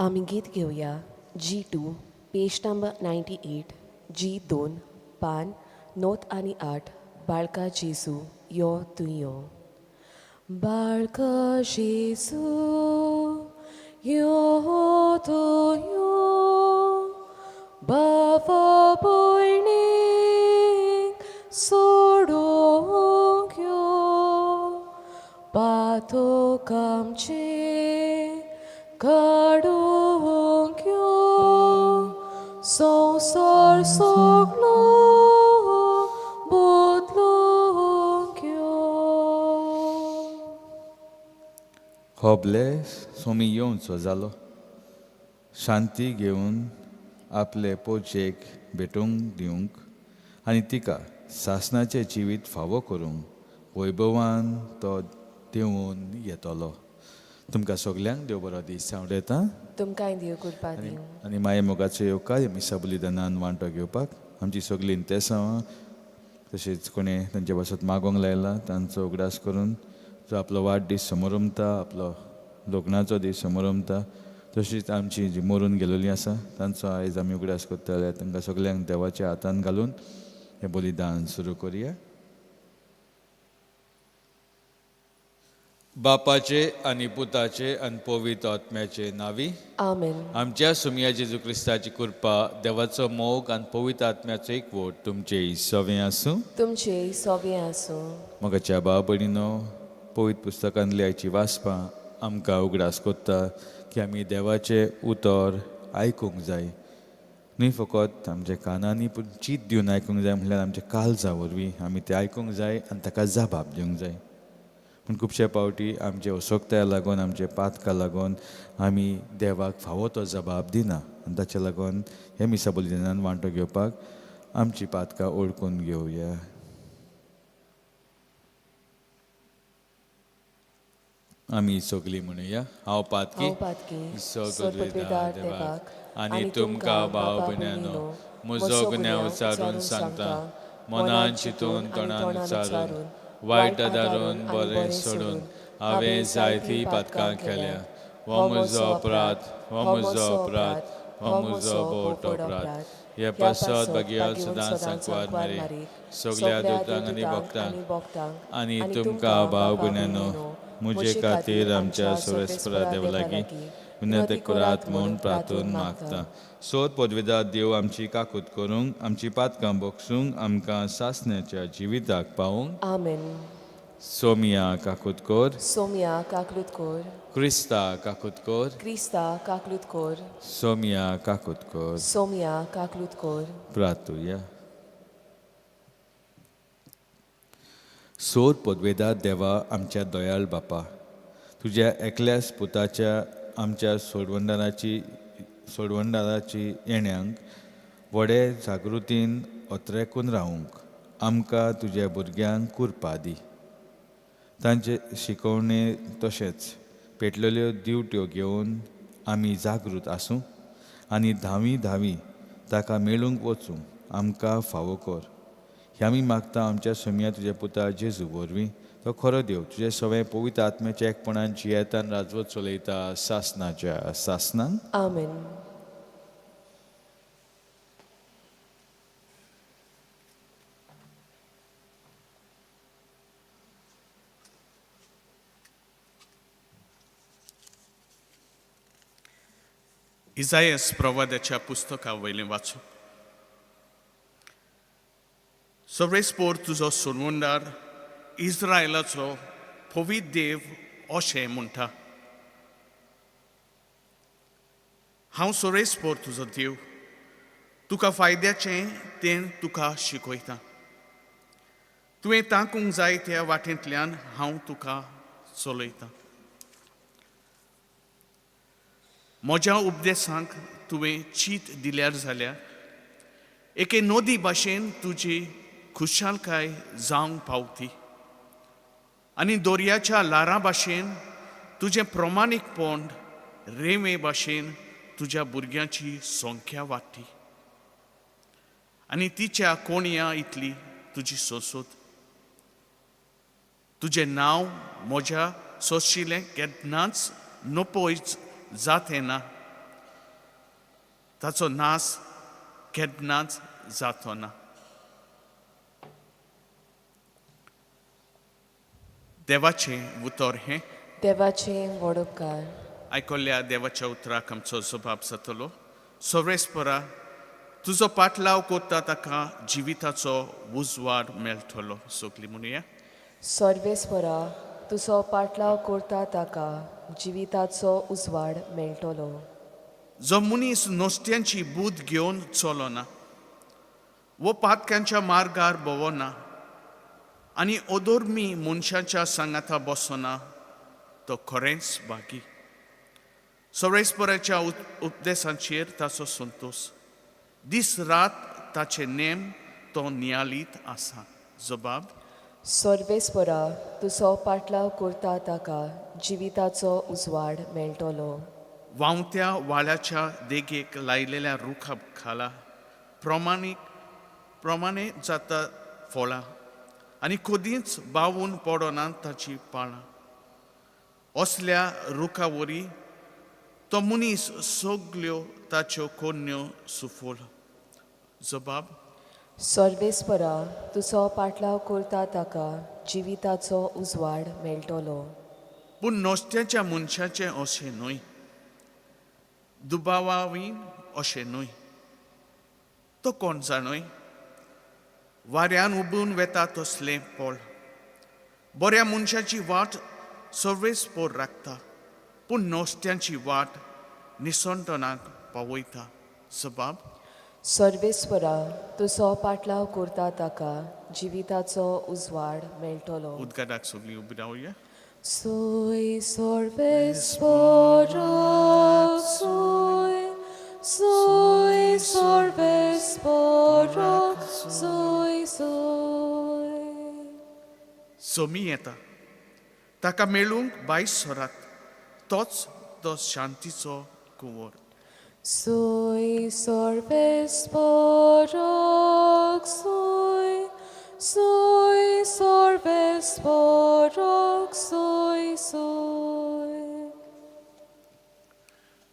आमी गीत घेवया G2 page number 98, G2 पान 98. बाळका जेजू यो तूं यो, बाळका जेजू यो तूं यो, बाबा भयणीक सोडूंक यो, पातक आमचें काडूंक यो, संवसार सगळो बदलूंक यो. हो ब्लेस सोमी येवचो जालो शांती घेवन आपले पोचेक भेटूंक दिवंक आनी तिका सासणाचें जिवीत फावो करूंक वैभवान तो देंवून येतलो. तुमकां सगल्यांक देव बरो दीस सांवडेता. तुमकांय देव कृपा दिवं. आनी माये मोगाचो येवकार मिसा बलिदानान वांटो घेवपाक आमची सगळीं इंतेसांवां तशेंच कोणें तांचे पासत मागोंक लायला तांचो उगडास करून जो आपलो वाडदीस समोरमता, आपलो लग्नाचो दीस समोरमता, तशीच आमची जी मरून गेलेली आसा तांचो आयज आमी उगडास करता जाल्यार तांकां सगल्यांक देवाच्या हातान घालून हें बलिदान सुरू करुया. बापाचे आनी पुताचे आनी पवित्र आत्म्याचे नांवी आमेन. आमच्या सुमया जेजू क्रिस्ताची कृपा, देवाचो मोग आनी पवित्र आत्म्याचो एकवट तुमचे सवें आसूं. तुमचे सोबें आसूं. मोगाच्या भाव भयणीनो, पवित्र पुस्तकांतली आयची वाचपां आमकां उगडास कोत्ता की आमी देवाचें उतर आयकूंक जाय, न्हय फकत आमच्या कानांनी पूण चीत दिवन आयकूंक जाय, म्हणल्यार आमच्या काळजा वरवीं आमी तें आयकूंक जाय आनी ताका जबाब दिवंक जाय. पूण खुबशे पावटी आमचे असोक्ताय लागून, आमचे पातका लागून आमी देवाक फावो तो जबाब दिना आनी ताचे लागून हे मिसा बलिदानान वांटो घेवपाक आमची पातकां ओळखून घेवया. आमी सगळीं म्हणुया, हांव पातकी हांव पातकी, सोदवेदार देवाक आनी तुमकां भाव भयणांनो म्हजो गुन्यांव उच्चारून सांगता, मनान चिंतून तोंडान उच्चारून वायट आदारून बरें सोडून हांवें जायतीं पातकां केल्या. हो म्हजो अपराध, हो म्हजो अपराध, हो म्हजो बोट अपराध. हे पासत भाग्यान सदांच सांकवार मारी, सगल्या दुतांक आनी भक्तांक आनी तुमकां भाव भयणांनो म्हजे खातीर आमच्या सोरेस्परा देवा लागीं विनंती करात म्हूण प्रार्थून मागता. सोद पदवेदार देव आमची काकूत करूंक, आमची पातकां बोगसूंक, आमकां सासण्याच्या जिविताक पावूंक. आमेन. सोमिया काकूत कर. सोमिया काकलूत कोर. क्रिस्ता काकूत कर. क्रिस्ता काकलूत कोर. सोमिया काकूत कर. सोमिया काकलूत कोर. प्रार्थुया. सोद पदवेदार देवा, आमच्या दयाळ बापा, तुज्या एकल्याच पुताच्या आमच्या सोडवंडाराची येण्यांक व्हडे जागृतीन अत्रेकून रावूंक आमकां तुज्या भुरग्यांक कुरपा दी. तांचे शिकवणे तशेंच पेटलेल्यो दिवट्यो घेवन आमी जागृत आसूं आनी धावी धावी ताका मेळूंक वचूं आमकां फावो कर. हें आमी मागता आमच्या सोमया तुज्या पुता जेजू वरवीं, तो खरो देव तुजे सगळें पवित्र आत्म्याच्या एकपणान जियेतान राजवत चलयता सासनाच्या सासनान. आमेन. इजायस प्रवादाच्या पुस्तका वयलें वाचप. सर्वेस्पोर तुजो सोडवणदार, इस्रायलाचो पवित्र देव अशें म्हणटा, हांव सर्वेस्पोर तुजो देव, तुका फायद्याचें तें तुका शिकयतां. तुवें ताकूंक जाय त्या वाटेंतल्यान हांव तुका चलयतां. म्हज्या उपदेसांक तुवें चीत दिल्यार जाल्यार एके नदी भाशेन तुजी खुशालकाय जावंक पावती आनी दर्याच्या ल्हारां भाशेन तुजें प्रमाणीकपण रेंवे भाशेन तुज्या भुरग्यांची संख्या वाडटी आनी तिच्या कोणया इतली तुजी सोंसोत. तुजें नांव म्हज्या सोंशिल्लें केन्नाच नपयच जातें ना. ताचो नाश केन्नाच जातो ना. देवाचें उतर हें. देवाचें व्हड उपकार. आयकल्ल्या देवाच्या उतराक आमचो जबाब जातलो. सर्वेस्परा, तुजो पाटलाव कोत्ता ताका जिविताचो उजवाड मेळटलो. सगली म्हणुया. सर्वेस्परा, तुजो पाटलाव करता ताका जिविताचो उजवाड मेळटलो. जो मनीस नोस्त्यांची बूद घेवन चलना वो पातक्यांच्या मार्गार भोंवना आनी अधर्मी मनशाच्या सांगाता बसना तो खरेंच भागी. सर्वेस्पराच्या उपदेशांचेर ताचो संतोश, दीस रात ताचे नेम तो नियालीत आसा. जबाब. सर्वेस्परा, तुजो पाटलाव करता ताका जिविताचो उजवाड मेळटलो. व्हांवत्या वाळ्याच्या देगेक लायलेल्या रुखा खाला प्रमाणीक प्रमाणे जाता फळां आनी कदींच बावून पडना ताची पाळां. असल्या रुखा वरी तो मनीस सगल्यो ताच्यो कोन्न्यो सुफोल. जबाब. सर्वेस्परा, तुजो पाटलाव करता ताका जिविताचो उजवाड मेळटलो. पूण नोस्त्याच्या मनशाचें अशें न्हय, दुबावावीन अशें न्हय. तो कोण जाणय, वाऱ्यान उबून वेता तसलें पळ. बऱ्या मनशाची वाट सर्वेस्पोर राखता, पूण नोस्त्यांची वाट निसणटणाक पावयता. जबाब. सर्वेस्परा, तुजो पाटलाव करता ताका जिविताचो उजवाड मेळटलो. उदगाराक सगळीं उबी रावया. Soi sorvespora, soi, soi sorvespora, soi, soi. समी येता ताका मेळूंक बायस सरात, तोच तो शांतीचो कुंवर. Soi sorvespora, soi, soi sorvespora, soi, soi.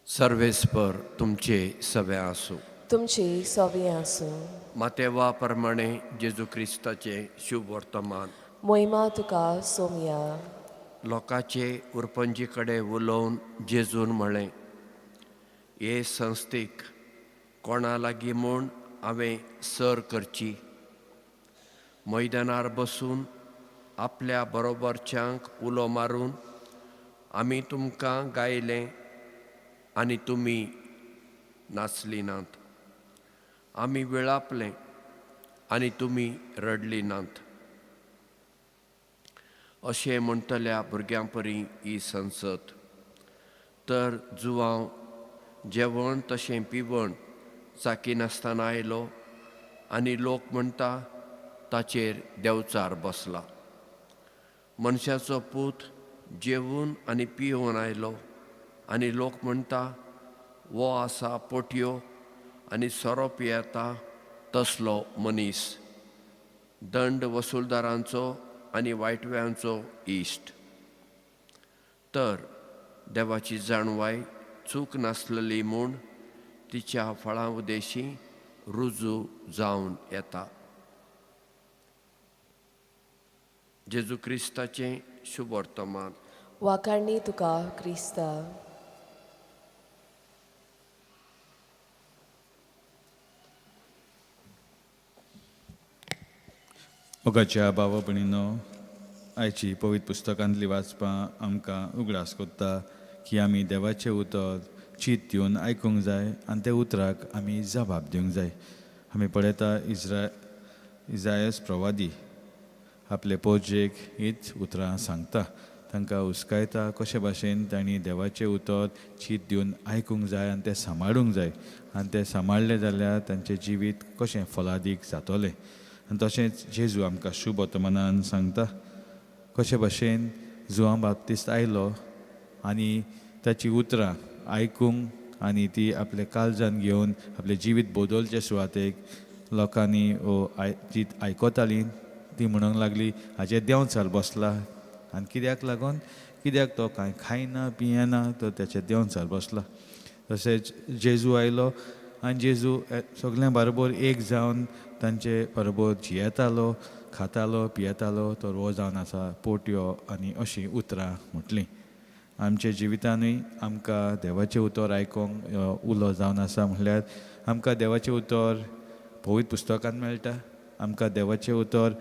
सर्वेस्पर तुमचे सवे आसूं. तुमची सवी आसूं. मातेवा प्रमाणे जेजू क्रिस्ताचें शुभ वर्तमान. मोहिमा तुका सोमया. लोकांचे उरपंजी कडेन उलोवन जेजून म्हळें, हे संस्थेक कोणा लागीं म्हूण हांवें सर करची? मैदानार बसून आपल्या बरोबरच्यांक उलो मारून आमी तुमकां गायलें आनी तुमी नाचली नात, आमी विळापलें आनी तुमी रडली नात. अशें म्हणटल्या भुरग्यां परी ही संसद. तर जुवांव जेवण तशें पिवण चाकिनासतना आयलो आनी लोक म्हणटा ताचेर देंवचार बसला. मनशाचो पूत जेवून आनी पिवन आयलो आनी लोक म्हणटा वो आसा पोटयो आनी सोरो पियेता तसलो मनीस, दंड वसुलदारांचो आनी वायटव्यांचो इश्ट. तर देवाची जाणवाय चूक नासलेली म्हूण तिच्या फळां उदेशी रुजू जावन येता. जेजू क्रिस्ताचें शुभ वर्तमान. वाखाणणी तुका क्रिस्ता. मोगाच्या भावा भयणीनो, आयची पवित्र पुस्तकांतली वाचपां आमकां उगडास कोत्ता की आमी देवाचें उतर चीत दिवन आयकूंक जाय आनी त्या उतराक आमी जबाब दिवंक जाय. आमी पळयता इजायस प्रवादी आपले पोजेक हीच उतरां सांगता, तांकां हुस्कायता कशे भाशेन तांणी देवाचें उतर चीत दिवन आयकूंक जाय आनी तें सांबाळूंक जाय आनी तें सांबाळ्ळें जाल्यार तांचें जिवीत कशें फलादीक जातलें. आनी तशेंच जेजू आमकां शुभ वर्तमानान सांगता कशे भाशेन जुवां बाप्तिस्त आयलो आनी ताची उतरां आयकूंक आनी ती आपल्या काळजान घेवन आपलें जिवीत बदलचे सुवातेक लोकांनी ओ जी आयकतालीं ती म्हणूंक लागली हाचेर देंवचार बसला. आनी कित्याक लागून, कित्याक तो कांय खायना पियेना तो ताचेर देंवचार बसला. तशेंच जेजू आयलो आनी जेजू सगल्यां बरोबर एक जावन तांचे बरोबर जियेतालो, खातालो, पियेतालो. तर हो जावन आसा पोटयो आनी अशीं उतरां म्हटलीं. आमच्या जिवितानूय आमकां देवाचें उतर आयकोंक उलो जावन आसा. म्हणल्यार आमकां देवाचें उतर पवित्र पुस्तकान मेळटा. आमकां देवाचें उतर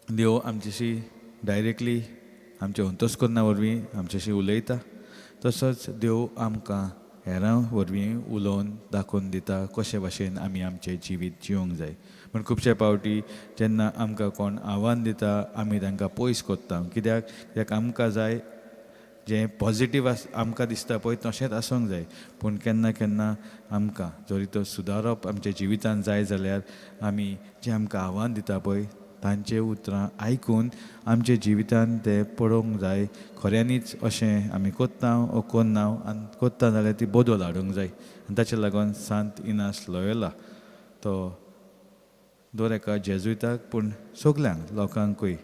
देव आमच्याशी डायरेक्टली आमच्या अंतस्कर्णा वरवीं आमच्याशी उलयता. तसोच देव आमकां हेरां वरवीं उलोवन दाखोवन दिता कशे भाशेन आमी आमचें जिवीत जिवंक जाय. पूण खुबशे फावटी जेन्ना आमकां कोण आव्हान दिता आमी तांकां पयस कोत्ता. कित्याक? कित्याक आमकां जाय जें पॉजिटीव आस आमकां दिसता पळय तशेंच आसूंक जाय. पूण केन्ना केन्ना आमकां जरी तो सुदारप आमच्या जिवितान जाय जाल्यार आमी जें आमकां आव्हान दिता पळय तांचे उतरां आयकून आमच्या जिवितान तें पळोवंक जाय. खऱ्यांनीच अशें आमी कोत्ता ओ कोन्ना आनी कोत्ता जाल्यार ती बदल हाडूंक जाय. आनी ताचे लागून सांत इनास लोयोला तो दर एका जेजुयताक पूण सगल्यांक लोकांकूय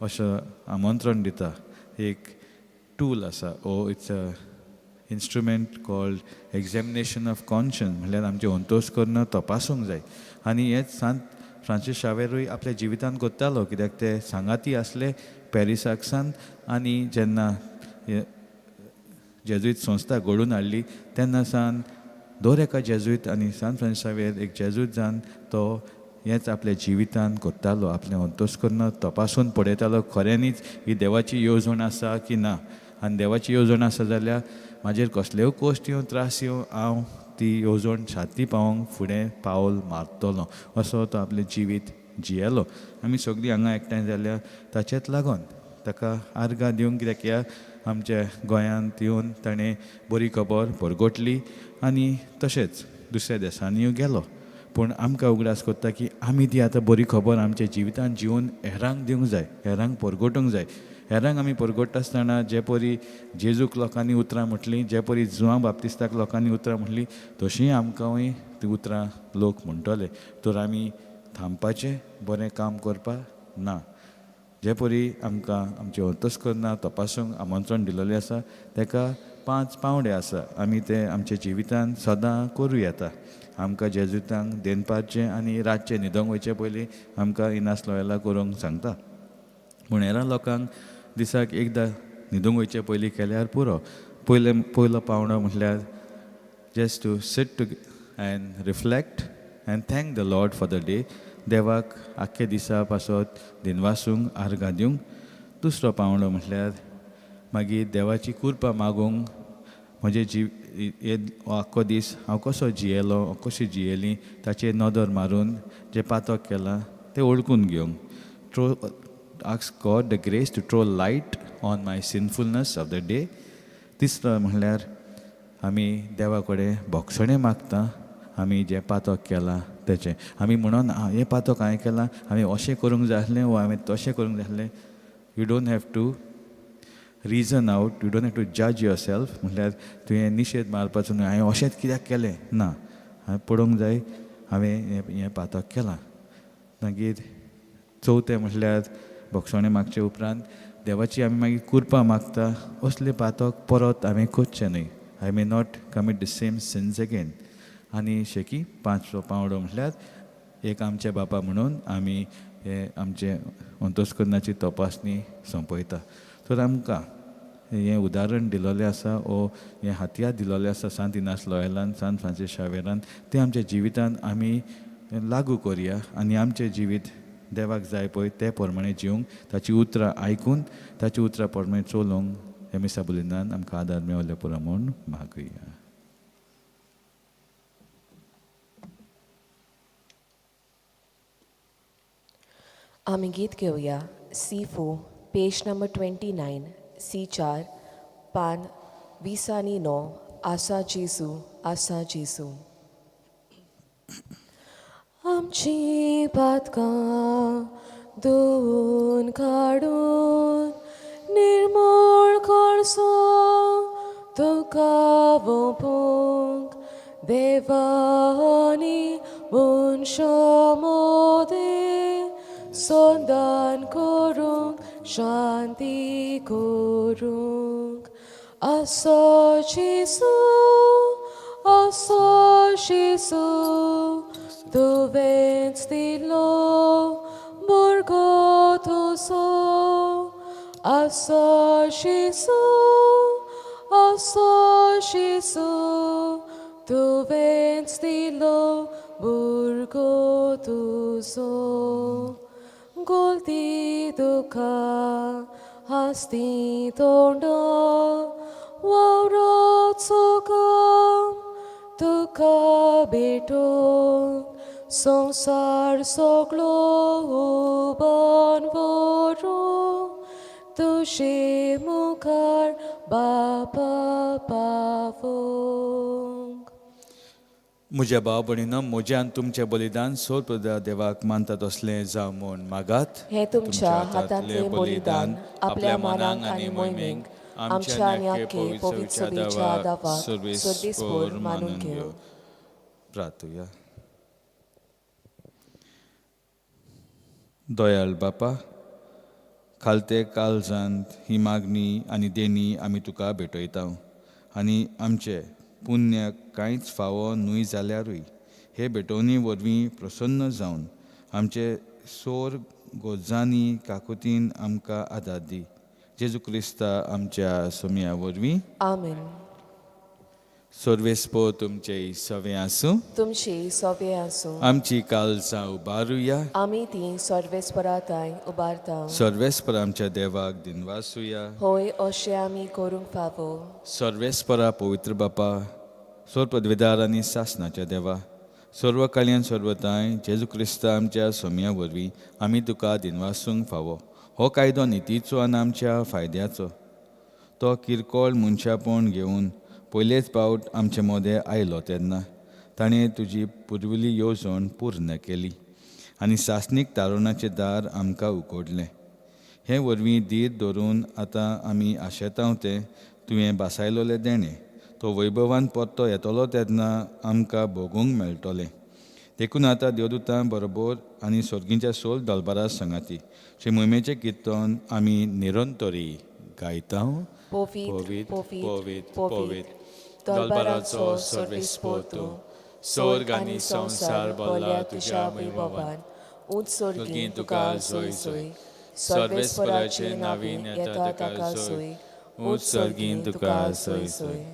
अशें आमंत्रण दिता. एक टूल आसा, ओ it's a instrument called examination of conscience. म्हणल्यार आमचें अंतस्कर्ण तपासूंक जाय. आनी हेंच सांत फ्रांसीस शावेरूय आपल्या जिवितान कोत्तालो. कित्याक ते सांगाती आसले पॅरिसाक सान आनी जेन्ना जेजुईत संस्था घडोवन हाडली तेन्ना सान दर एका जेजुईत आनी सांत फ्रांसीस शावेर एक जेजुईत जावन तो हेंच आपल्या जिवितान कोत्तालो. आपलें अंतस्कर्ण तपासून पळयतालो खऱ्यांनीच ही देवाची येवजण आसा की ना. आनी देवाची येवजण आसा जाल्यार म्हाजेर कसल्योय कश्ट येवं, त्रास येवं, हांव ती येवजण सादी पावोवंक फुडें पावल मारतलो असो तो आपलें जिवीत जियेलो. आमी सगळीं हांगा एकठांय जाल्या ताचेच लागून ताका आर्गां दिवंक. कित्याक ह्या आमच्या गोंयांत येवन ताणें बरी खबर परगटली आनी तशेंच दुसऱ्या देसांनीय गेलो. पूण आमकां उगडास कोत्ता की आमी ती आतां बरी खबर आमच्या जिवितान जिवन हेरांक दिवंक जाय, हेरांक परगटूंक जाय. हेरांक आमी परगट्टा आसतना जे परी जेजूक लोकांनी उतरां म्हटलीं, जे परी जुवां बाप्तिस्ताक लोकांनी उतरां म्हटलीं, तशीं आमकांय तीं उतरां लोक म्हणटले. तर आमी थांबपाचें बरें काम करपाक ना. जे परी आमकां आमचें अंतस्कर्णा तपासूंक आमंत्रण दिलेलें आसा ताका 5 पांवडे आसा. आमी ते आमच्या जिवितान सदां करूं येता. आमकां जेजुतांक देनपारचें आनी रातचें न्हिदोंक वयचे पयलीं आमकां इनास लोयला करूंक सांगता. पूण हेरां लोकांक दिसाक एकदां न्हिदूंक वयचे पयलीं केल्यार पुरो. पयलो पावंडो म्हटल्यार just to sit to and reflect and thank the Lord for the day. देवाक आख्खे दिसा पासत दिनवासूंक आर्गां दिवंक. दुसरो पावंडो म्हटल्यार मागीर देवाची कृपा मागूंक म्हजें जीव हे आख्खो दीस हांव कसो जियेलो, कशी जियेली ताचेर नदर मारून जें पातक केलां तें वळखून घेवंक. Throw ask God the grace to throw light on my sinfulness of the day. तिसरो म्हणल्यार आमी देवा कडेन भोगसणें मागता आमी जें पातक केलां तेचें. आमी म्हणून हें पातक हांवें केलां, हांवें अशें करूंक जाय आसलें वो हांवें तशें करूंक जाय आसलें. You don't have to reason out, you don't have to जज your self. म्हणल्यार तुवें निशेध मारपाचो न्हय हांवें अशेंच कित्याक केलें ना. हांवें पळोवंक जाय हांवें हें पातक केलां. मागीर चवथें म्हटल्यार भोगसणें मागचे उपरांत देवाची आमी मागीर कृपा मागता असलें पातक परत हांवें करचें न्हय. I may not commit the same sins again. आनी शेकी 5वो पांवडो म्हटल्यार एक आमचे बापा म्हणून आमी हे आमचे अंतस्कर्णाची तपासणी सोंपयता. तर आमकां हें उदाहरण दिलेलें आसा ओ हें हातयार दिलेलें आसा सांत इनास लोयलान, सांत फ्रांसीस शावेरान, तें आमच्या जिवितान आमी लागू करुया आनी आमचें जिवीत देवाक जाय पळय ते प्रमाणे जिवंक, ताची उतरां आयकून ताची उतरां प्रमाणे चलोवंक हे मिसा बुलिनान आमकां आदार मेवले पुरो म्हूण मागुया. आमी गीत घेवया C4 page number 29 C4 पान 29. आसा जेजू, आसा जेजू. आमची पातकां धुवून काडून निर्मूळ करचो तुका वोपूंक देवानी मनशां मदें संदान करूंक शांती करूंक. आसा जेजू, आसा जेजू तुवेंच दिलो भुरगो तुजो आसा जेजू आसा जेजू तुवेंच दिलो भुरगो तुजो गोलती दुखा हस्ती तोंडो वावराचो काम तुका भेटूंक संवसार सगळो उबान व्हरूंक तुजे मुखार बापा पावोंक. म्हज्या भाव भयणीनो म्हजें आनी तुमचें बलिदान सोद देवाक मानता तसलें जावं म्हूण मागात. हें तुमच्या हातांतलें बलिदान आपल्या मनाक आनी मोहिमेक आमच्या आनी आख्खे पवित्र सभेच्या दावाक सर्वेस्पोर मानून घेवं. प्रार्थुया. दयाळ बापा, खालते काळजांत ही मागणी आनी देणी आमी तुका भेटयता आनी आमचे पुण्य कांयच फावो न्हय जाल्यारूय हे भेटवणी वरवीं प्रसन्न जावन आमचे सोर गोजांनी काकुतीन आमकां आदार दी. जेजू क्रिस्ता आमच्या सोमया वरवीं. आमेन. सर्वेस्पो तुमचे सवे आसूं. तुमची सोबे आसूं. आमची काळजां उबारुया. आमी ती सर्वेस्परा थंय उबारता. सर्वेस्पर आमच्या देवाक दिनवासुया. होय, अशें आमी करूंक फावो. सर्वेस्परा पवित्र बापा, सर्व पदवेदार आनी सासनाच्या देवा, सर्व कल्याण सर्वताय जेजू क्रिस्ता आमच्या सोमया वरवीं आमी तुका दिनवासूंक फावो. हो कायदो नितीचो आनी आमच्या फायद्याचो. तो किरकोळ मनशापण घेवन पयलेच फावट आमचे मदें आयलो तेन्ना ताणें तुजी पुर्विल्ली येवजण पूर्ण केली आनी सासणीक तारुणाचें दार आमकां उगडलें. हे वरवीं धीर धरून आतां आमी आशेतांव तें तुवें भासायलोलें देणें तो वैभवान परतो येतलो तेन्ना आमकां भोगूंक मेळटलें. देखून आतां देवदूतां बरोबर आनी सर्गीच्या सोल दलबारा संगाती श्री मोहिमेचें किर्तन आमी निरंतरी गायता. पवित्र, पवित्र, पवित्र, पवित्र, दलबाराचो सर्वेस्पोर तूं, स्वर्ग आनी संवसार भरला तुज्या वैभवान. उंच स्वर्गीं तुका सोय सोय, सर्वेस्पराचे नावीन येता ताका सोय, उंच स्वर्गीं तुका सोय सोय.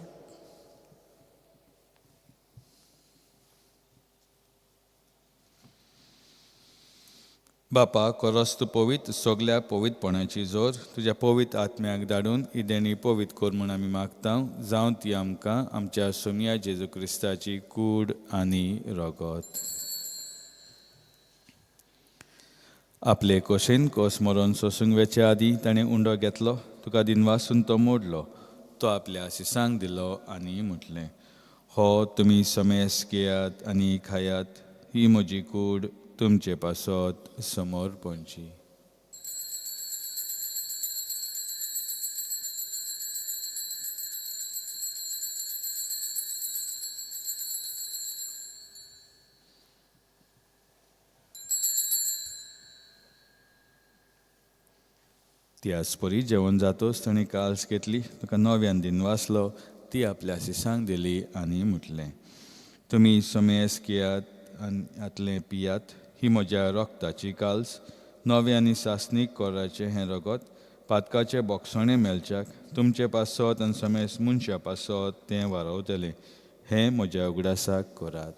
बापा, कोरस तूं पवित्र, सगल्या पवित्रपणाची जोर तुज्या पवित्र आत्म्याक धाडून ही देणी पवित्र कर म्हूण आमी मागता. जावं ती आमकां आमच्या सोमया जेजू क्रिस्ताची कूड आनी रगत. आपले कोशेन कोस मरोन सोसूंक वेचे आदीं ताणें उंडो घेतलो, तुका दिनवासून तो मोडलो, तो आपल्या आशिसांक दिलो आनी म्हटलें, हो तुमी समेस घेयात आनी खायात, ही म्हजी कूड तुमचे पासत समोर पणची. त्याच परी जेवण जातोच ताणें काल्स घेतली, तुका नव्यान दिनवासलो, ती आपल्या आशिसांक दिली आनी म्हटलें, तुमी समेस घेयात आनी हातलें पियात, ही म्हज्या रक्ताची काल्स, नवें आनी सासणीक कोराचें हें रगत पातकाचें बोगसणें मेळच्याक तुमचे पासत आनी समेस मनशा पासत तें वारवतलें. हें म्हज्या उगडासाक करात.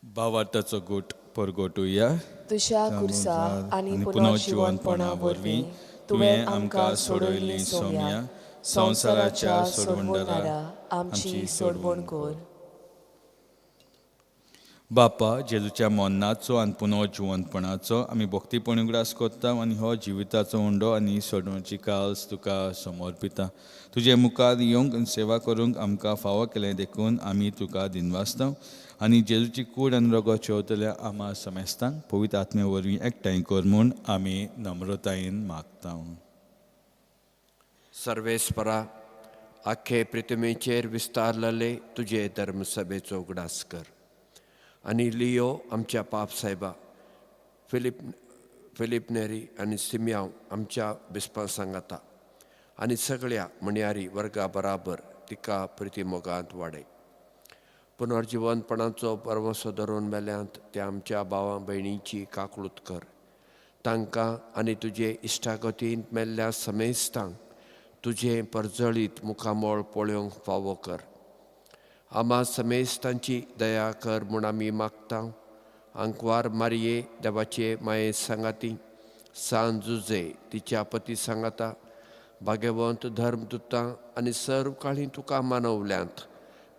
भावार्थाचो गूट परगटुया. तुज्या खुर्सा आनी पुनर्जिवनपणा वरवीं तुवें आमकां सोडयली सोम्या, संवसाराच्या सोडवणदारा आमची सोडवण कर. बापा, जेजूच्या मरणाचो आनी पुनर्जिवनपणाचो आमी भक्तीपणी उगडास करता आनी हो जिविताचो उंडो आनी सोडवणची काल्स तुका समर्पिता. तुजे मुखार येवंक आनी सेवा करूंक आमकां फावो केलें देखून आमी तुका दिनवासता आनी जेजूची कूड आनी रगत शेवतल्या आमा समेस्तांक पवित्र आत्मे वरवीं एकठांय कर म्हूण आमी नम्रतायेन मागता. सर्वेस्परा, आख्खे पृथ्वीचेर विस्तारलेले तुजे धर्मसभेचो उगडास कर. आनी लियो आमच्या पाप सायबा, फिलीप नेरी आनी सिमयांव आमच्या बिस्पां सांगाता आनी सगळ्या म्हणयारी वर्गा बराबर तिका प्रितीमोगांत वाडय. पुनर्जिवनपणाचो परवसो धरून मेल्यांत त्या आमच्या भावां भयणींची काकळूत कर. तांकां आनी तुजे इश्टागतींत मेल्ल्या समेस्तांक तुजें परजळीत मुखामळ पळोवंक फावो कर. आमा समेस्तांची दया कर म्हूण आमी मागता. आंकवार मारये देवाचे माये सांगाती, सान जुजे तिच्या पती सांगाता, भाग्यवंत धर्मदुतां आनी सर्व काळी तुका मानवल्यांत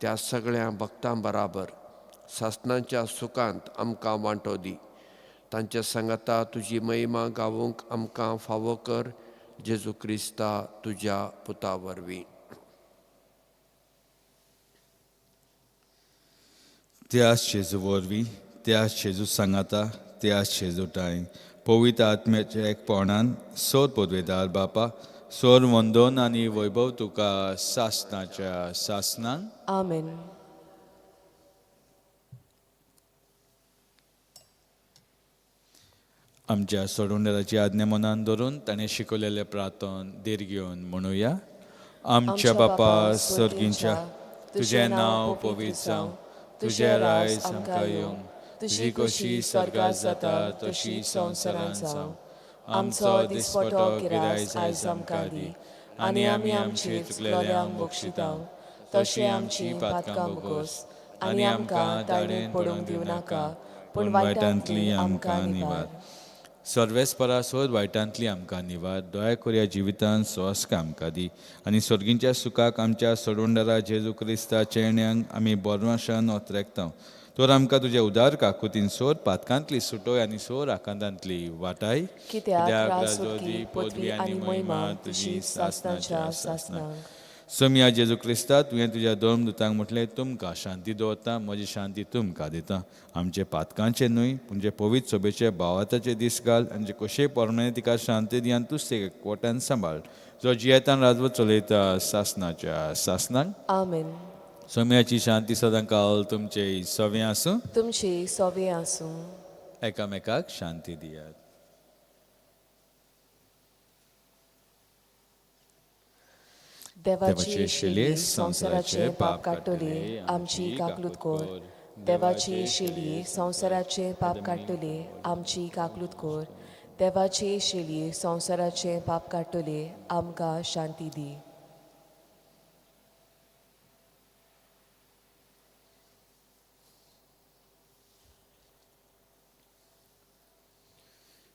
त्या सगळ्या भक्तां बराबर सासणाच्या सुखांत आमकां वांटो दी. तांच्या सांगाता तुजी महिमा गावूंक आमकां फावो कर, जेजू क्रिस्ता तुज्या पुता वरवीं. त्याच जेजू वरवीं, त्याच जेजू सांगाता, त्याच जेजू ठांय पवित्र आत्म्याच्या एकपणान सोर पदवेदार बापा, सोर वंदन आनी वैभव तुका सासनाच्या सासनान. आमेन. आमच्या सोडवणदाराची आज्ञा मनान धरून ताणें शिकवलेलें प्रार्थन धीर घेवन म्हणुया. आमच्या बापा सर्गींच्या, तुजें नांव पवित्र जावं, तुजें रायज आमकां येवं, तुजी कशी स्वर्गात जाता तशी संवसारांत जावं. आमचो दिसपटो गिरायज आयज आमकां दी आनी आमी आमचे चुकलेल्यांक बक्षिता तशी आमची पातकां बोगोस आनी आमकां ताणें पडूंक दिवं नाका, पूण वायटांतली आमकां निवार. सर्वेस्परा सोद वायटांतली आमकां निवार. दया करुया जिवितांत स्वास्क आमकां दी आनी सर्गींच्या सुखाक आमच्या सोडवणदारा जेजू क्रिस्ता चेण्यांक आमी बरवाशान ओतरेकता. तर आमकां तुज्या उदार काकुतीन सोर पातकांतली सुटोय आनी सोर आकांतांतली वाटाय. कित्याक राजवटी, पदवी आनी महिमा तुजी सासणाच्या सासणाक. सोमया जेजू क्रिस्ता, तुवें तुज्या दोन दुतांक म्हटलें, तुमकां शांती दवरता, म्हजी शांती तुमकां दिता. आमचे पातकांचे न्हय पूण जे पवित्र सोबेचे भावाताचे दीस घाल आनी जे कशेय पोरणे तिका शांती दी आनी तूं एकवटान सांबाळ, जो जियेतान राजवट चलयता सासणाच्या सासणाक. आमेन. सोम्याची शांती सदां काल तुमचे सवें आसूं. तुमची सवे आसूं. एकामेकाक शांती दियात. देवाची शेली संवसाराचे पाप काडटली, आमची काकलूत कोर. देवाची शेली संवसाराचे पाप काडटली, आमची काकलूत कोर. देवाची शेली संवसाराचे पाप काडटली, आमकां शांती दी.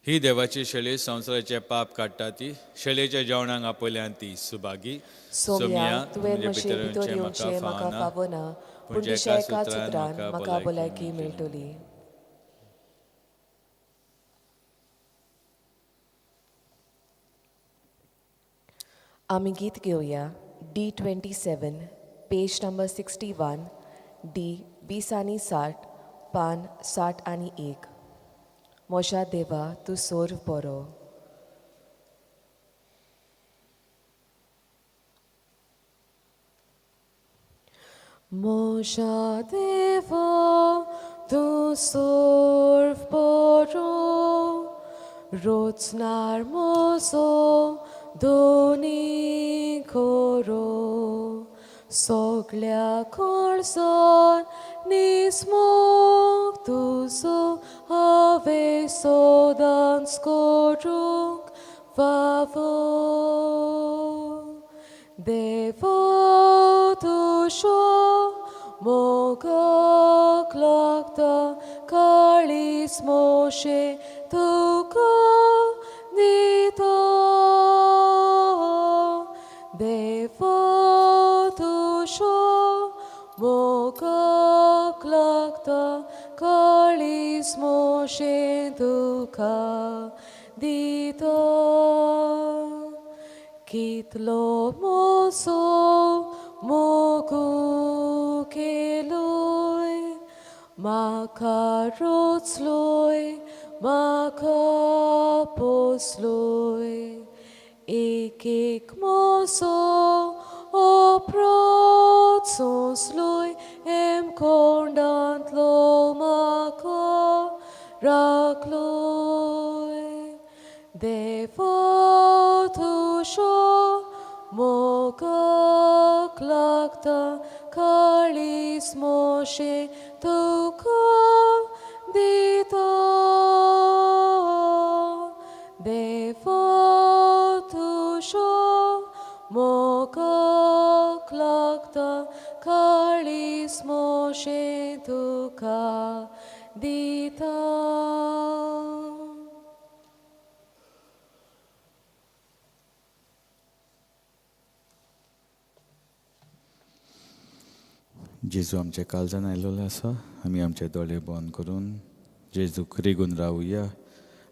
ही देवाची शेळी संवसाराचे पाप काडटा ती शेळयेच्या जेवणाक आपयल्यान ती सुभागी. सोम्या, तुवें म्हजे भितर येवचें म्हाका फावना, पूण तुज्या एका सुत्रान म्हाका भलायकी मेळटली. आमी गीत घेवया D 27, page number 61, D 20 आनी 60, पान 61. म्हज्या देवा तूं सोर्व बरो. म्हज्या देवा तूं सोर्व बरो, रोचणार म्हजो दोनी खरो, सगळ्या खर्चान निस्मोग तुजो हांवें सदांच करूंक फावो. देवा तुज्या मोगाक लागता काळीज म्हजें तुका दिता. देवा तुज्या मोगाक लागता काळीज म्हजें तुका दिता. कितलो म्हजो मोगू केलोय, म्हाका रोचलोय, म्हाका पोसलोय, एक एक म्हजो अपराध सोंसलोय, हेमकोंडांतलो म्हाका राखलोय देवा तुजो मोगाक लागता काळीज मोशे तुका दिता देवा तुजो मोगाक लागता काळीज मोशे तुका दिता. जेजू आमच्या काळजान आयलेलो आसा. आमी आमचे दोळे बंद करून जेजूक रिगून रावया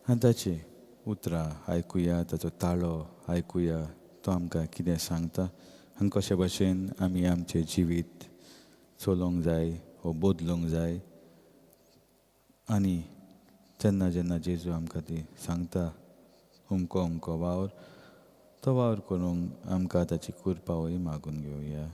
आनी ताची उतरां आयकुया, ताचो ताळो आयकुया, तो आमकां कितें सांगता आनी कशे भशेन आमी आमचें जिवीत चलोवंक जाय वो बदलूंक जाय. आनी जेन्ना जेन्ना जेजू आमकां ती सांगता अमको अमको वावर, तो वावर करूंक आमकां ताची कुरपावय मागून घेवया.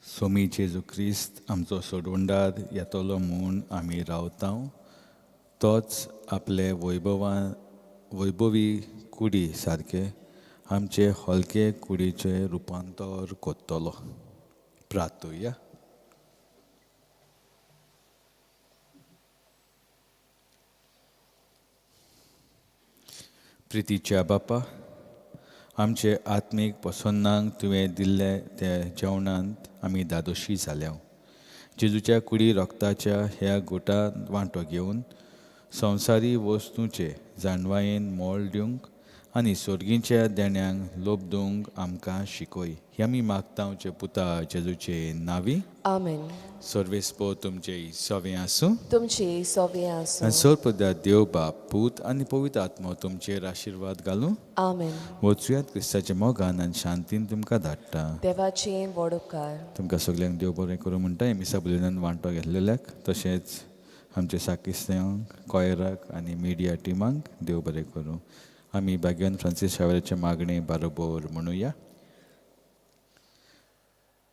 सोमी जेजू क्रिस्त आमचो सोडवणदार येतलो म्हूण आमी रावता, तोच आपले वैभवी कुडी सारके आमचे हलके कुडीचें रुपांतर करतलो. प्रार्थुया. प्रितीच्या बापा, आमचे आत्मीक पसंदांक तुवें दिल्ले ते जेवणांत आमी दादोशी जाल्या. जेजूच्या कुडी रक्ताच्या ह्या गोटांत वांटो घेवन संवसारी वस्तूंचे जाणवायेन मोल दिवंक आनी सोर्गींच्या देण्यांक लोब दिवंक आमकां शिकय. हे आमी मागता आमचे पुता जेजूचे नावी. आमेन. सर्वेस्पो तुमचे सवे आसूं, तुमची सोवे आसूं. आनी सर्वपदा देव बाप, पूत आनी पवित्र आत्मो तुमचेर आशिर्वाद घालूं. आमेन. वचुयात क्रिस्ताच्या मोगान आनी शांतीन तुमकां धाडटा. देवाचे व्हड उपकार. तुमकां सगल्यांक देव बरें करूं म्हणटा. मिसा बुलिनान वांटो घेतलेल्याक, तशेंच आमचे साकिस्त्यांक, कॉयराक आनी मिडिया टिमांक देव बरें करूं. आमी भाग्यवान फ्रांसीस शावेराचे मागणे बारोबर म्हणुया.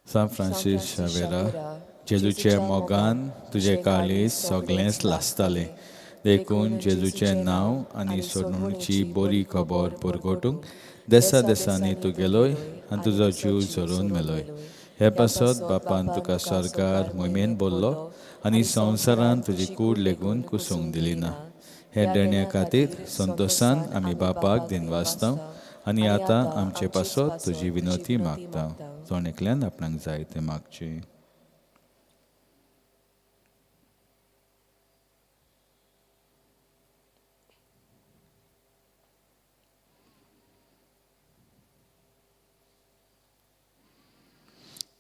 सांत फ्रांसीस शावेरा, जेजूच्या मोगान तुजें काळीज सगळेंच लासतालें, देखून जेजूचें नांव आनी सोडवणुची बरी खबर परगटूंक देसा देसांनी तूं गेलोय आनी तुजो जीव झरोवन मेलोय. हे पासत बापान तुका सरकार मोहिमेन बोल्लो आनी संवसारान तुजी कूड लेगून कुसूंक दिली ना. हे देण्या खातीर संतोशान आमी बापाक दिनवासता आनी आतां आमचे पासत तुजी विनोती मागता. जण एकल्यान आपणाक जाय तें मागचें.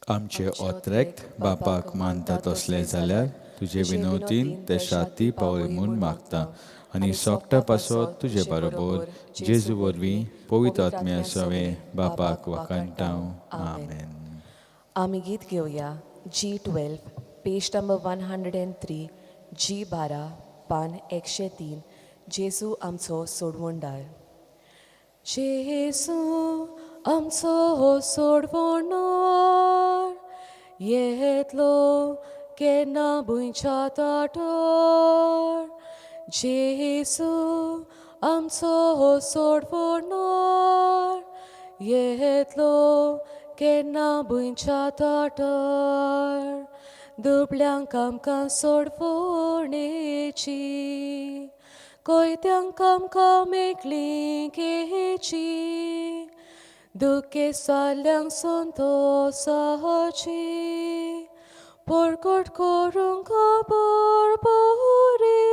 आमचे ओत्रेक बापाक मानता तसलें जाल्यार तुजे विनोतीन ते शाती पावय म्हूण मागता आनी सोकटा पासत तुजे बरोबर जेजू वरवीं पवित्र आत्म्या सवें बापाक वाखाणटा. आमेन. आमी गीत घेवया G12 page number 103, G12 पान 103. जेजू आमचो सोडवणदार. जेजू आमचो सोडवणदार येतलो केन्ना भुंयच्या ताटार. जेजू आमचो सोडवणदार येतलो केन्ना भुंयच्या ताटार. दुबळ्यांक आमकां सोडवणेची कोयत्यांक आमकां मेकळी घेची दुखेसाल्यांक संतोसाची परकट करूंक खबर बरी.